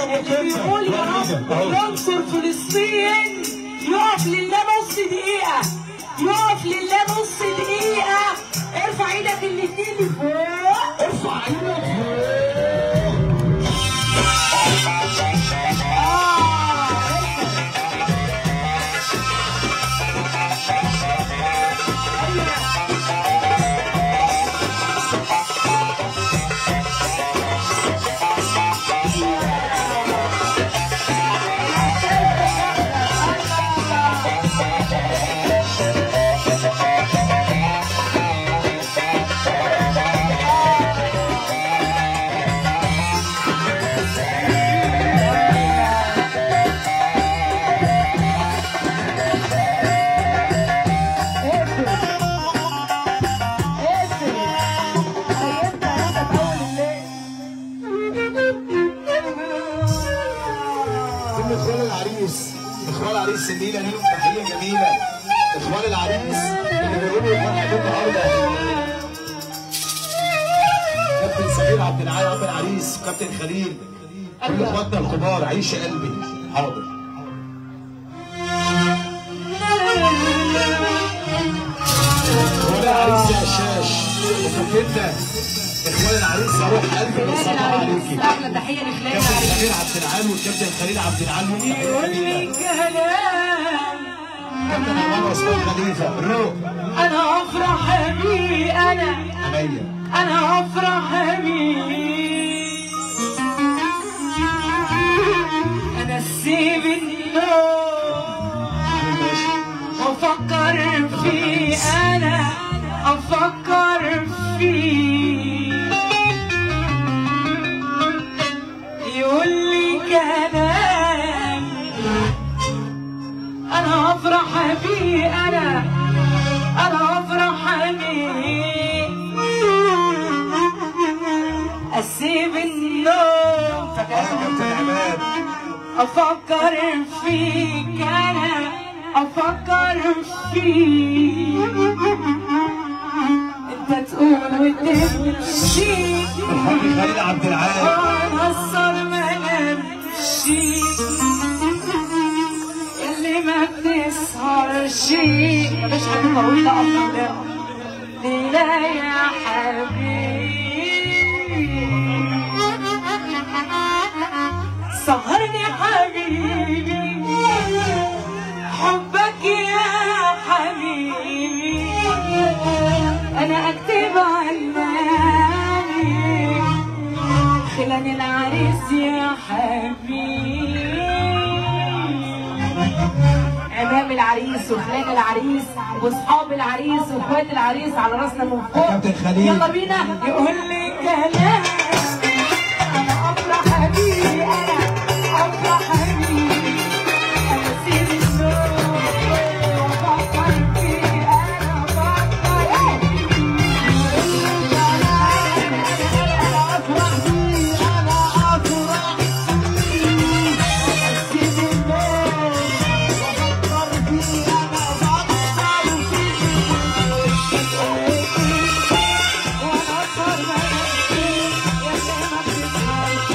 اللي بيقول يا رب ينصر فلسطين يقف لله نص دقيقة، يقف لله نص دقيقة. ارفع ايدك الاتنين لفوق، ارفع ايدك فوق. اخوان العريس الليلة ليهم تحية جميلة. اخوان العريس اللي بيقولوا فرحتهم النهارده، كابتن سمير عبد العال عبد العريس، كابتن خليل، كل اخواتنا الكبار. عيش يا قلبي. حاضر. اخوان العريس يا شاش وكابتننا، اخوان العريس يا روح قلبي، بنصبح عليكي. احلى تحية لخلال كابتن سمير عبد العال والكابتن خليل عبد العال. يقول لي كلام كابتن عمار عثمان خليفة الروح. انا افرح بيه، انا عينيا، انا افرح بيه، انا اسيب النوم وافكر فيه، انا افكر فيه. يقول لي كلام انا افرح بيه، انا افرح بيه، اسيب النوم افكر فيك، انا افكر فيك، انت تقول وتمشي. الحاج خليل عبد العال، انا ما نمشي اللي ما بتسهرش. مفيش حد طويلة اصلا. ليلى يا حبيبي سهرني يا حبيبي، حبك يا حبيبي انا اكتب عنواني، خلان العريس يا حبيبي. امام العريس وخلان العريس واصحاب العريس واخوات العريس على راسنا من فوق. كابتن خليل يلا بينا. يقول لي كلام انا افرح بيه، انا افرح بيه، انا سيب النوم وافكر فيه، انا افكر فيه، انا افرح بيه، انا افرح بيه، اسيب النوم وافكر فيه، انا افكر فيه، وانا اسهر ما نمشي يا اللي ما بتسهرش.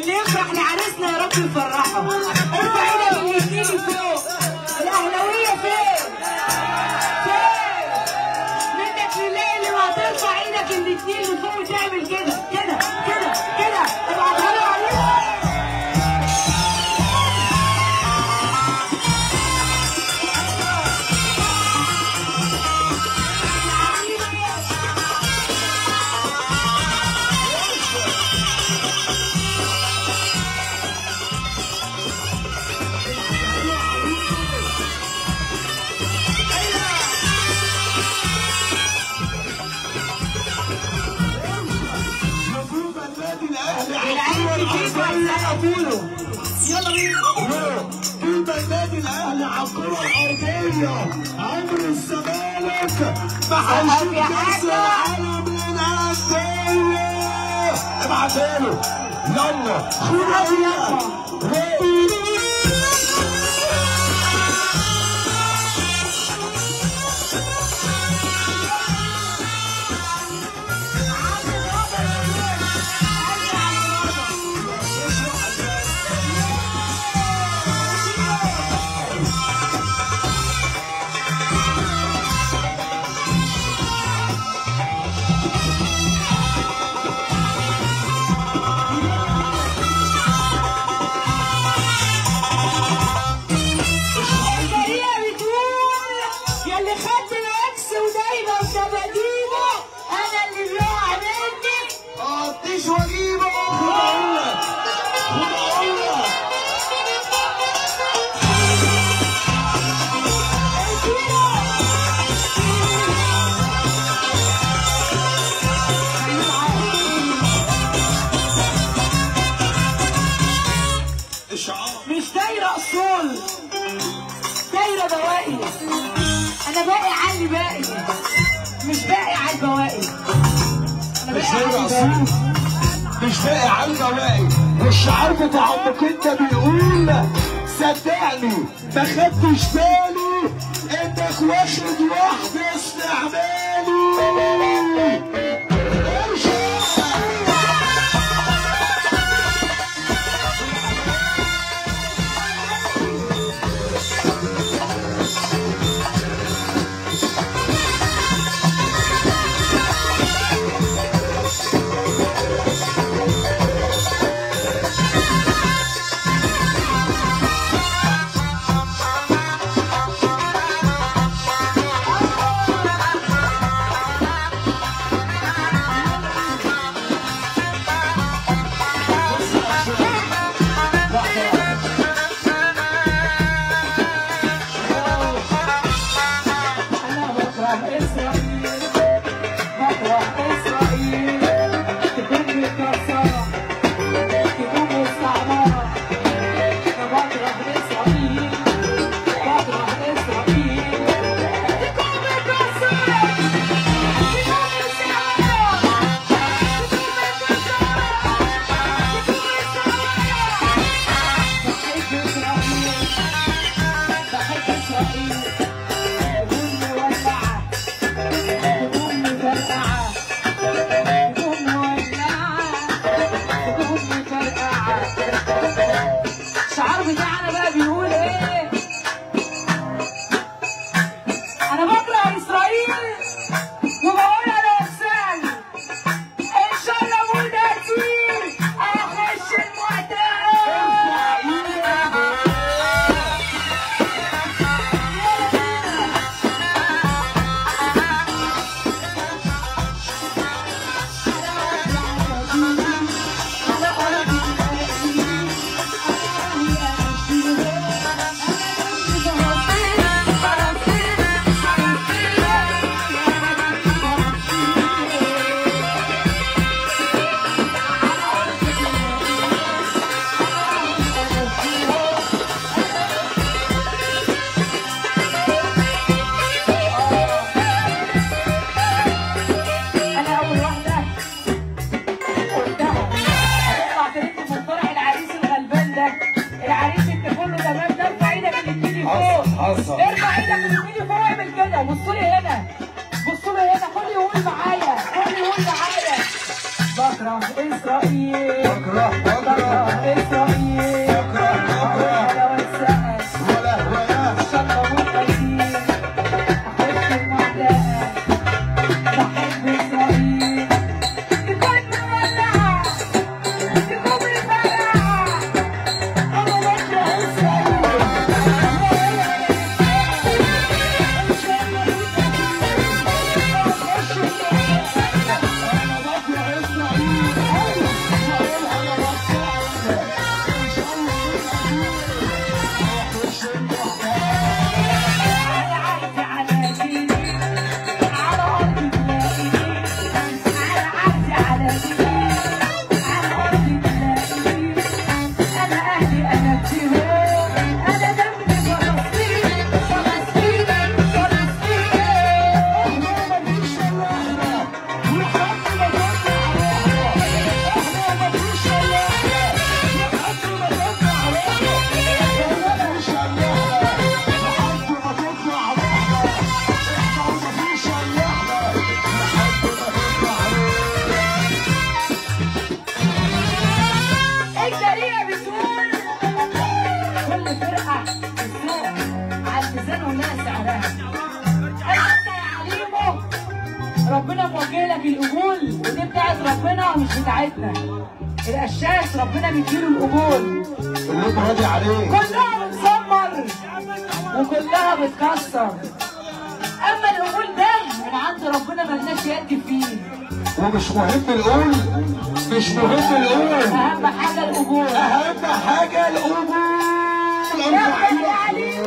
واللي يفرح لعريسنا يا رب يفرحه. ارفع ايدك الاثنين فوق. الاهلاوية فين؟ فين؟ منك لله اللي ما هترفع ايدك الاثنين لفوق وتعمل كده كده كده كده، ابعتها له علينا. يلا بينا. طول ما النادي الاهلي على الكره الارضية عمر الزمالك ما هيشوف كاس العالم للاندية. ابعتها له يلا خدها. مش دايرة اصول، دايرة بواقي. انا باقي على اللي باقي، مش باقي على البواقي. انا مش دايرة اصول، مش باقي على البواقي. والشعار بتاع امك انت بيقول صدقني ما خدتش بالي انك واخد واحدة استعمالي. الشعار بتاعنا بقى بيقول ايه؟ انا بكره اسرائيل وبقولها لنفسي ان شاء الله اموت قتيل اخش المعتاد. العريس انت كله تمام ده، ارفع ايدك الاثنين فوق، ارفع ايدك الاثنين فوق، اعمل كده. بصوا لي هنا، بصوا لي هنا، كل يقول معايا، كل يقول معايا. بكره اسرائيل، بكره لك القبول، ودي بتاعت ربنا مش بتاعتنا. القشاش ربنا بيديله القبول، اللي راضي عليه. كلها بتسمر وكلها بتكسر، اما القبول ده من عند ربنا ملناش يد فيه. ومش مهم القول، مش مهم القول، اهم حاجة القبول، اهم حاجة القبول. يا علي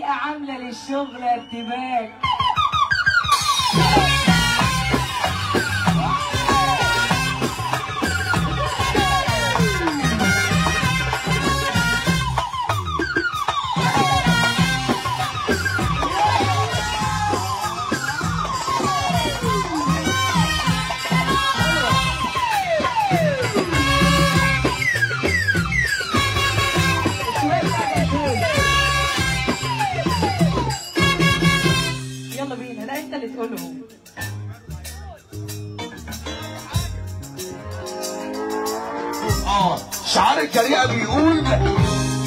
عامله للشغل ارتباك. يلا بينا. لا انت اللي تقولهم. شعار الجريئة بيقول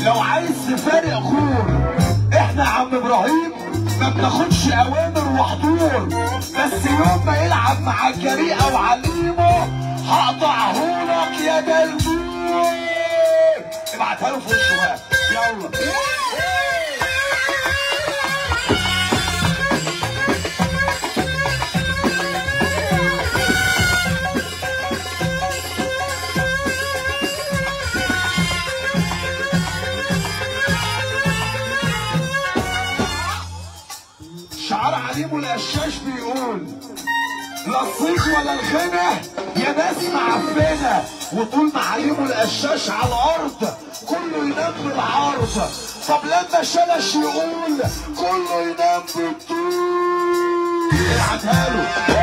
لو عايز تفارق غور، احنا عم ابراهيم ما بناخدش اوامر وحضور، بس يوم ما يلعب مع الجريئة وعليمه هقطعهولك يا دلدول. ابعتها له في وشه بقى، يلا. شعار عليمو القشاش بيقول لا الصيت ولا الغنى يا ناس معفنه، وطول ما عليمو القشاش على الارض كله ينام بالعرض. طب لما شلش يقول كله ينام بالطول. العبها له.